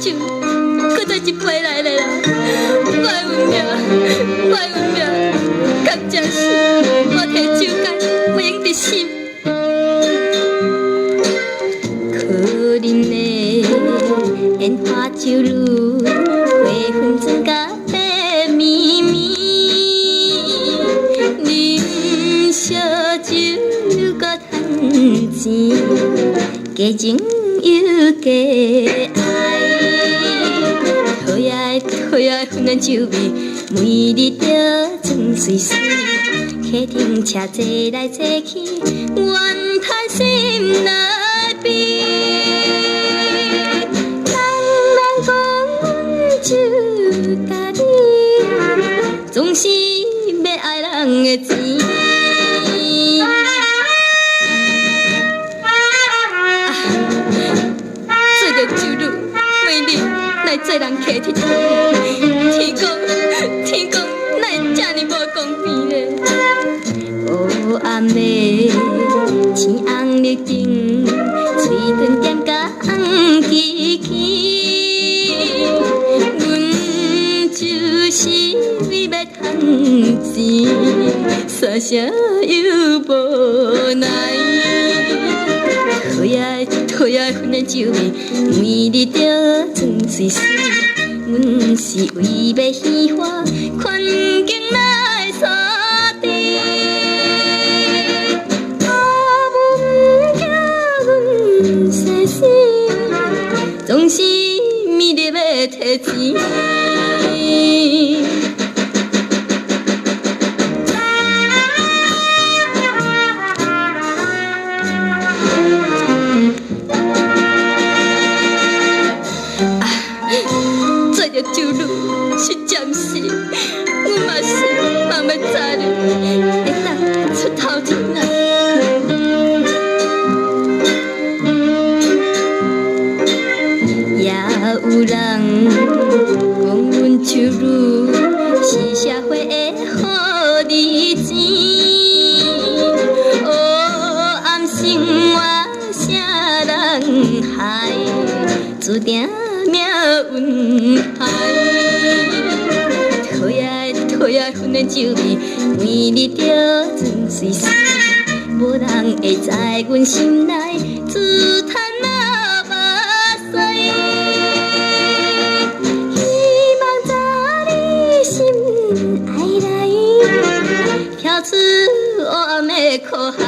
酒，閣再一杯來咧啦！我的運命，我的運命，敢真是我提酒干不用得心。可憐的煙花酒女，花粉妝甲白綿綿，啉燒酒閣趁錢，假情又假愛。討厭討厭婚戀酒味，每日著裝媠媠，客廳車坐來坐去，怨嘆心內悲。人人講阮酒家己，總是欲愛人的錢。啊，做著酒女，每日來做人客𨑨迌，天公，天公，哪會這呢無公平呢？烏暗的青紅綠燈，喙唇點甲紅吱吱，阮就是為欲趁錢，煞聲又無奈。討厭討厭婚戀酒味，每日著裝媠媠，阮是為欲顯化環境來相持。啊，阮聽阮細心，總是迷得欲提錢。啊，做著酒女實在是，阮嘛是望欲早日會當出頭天啊！也有人講阮酒女是社會的好日子，黑暗生活啥人害，注定命運歹。討厭討厭婚戀酒味，每日著裝媠媠，無人會知阮心內自嘆流目屎。希望早日心愛來，跳出黑暗的苦海。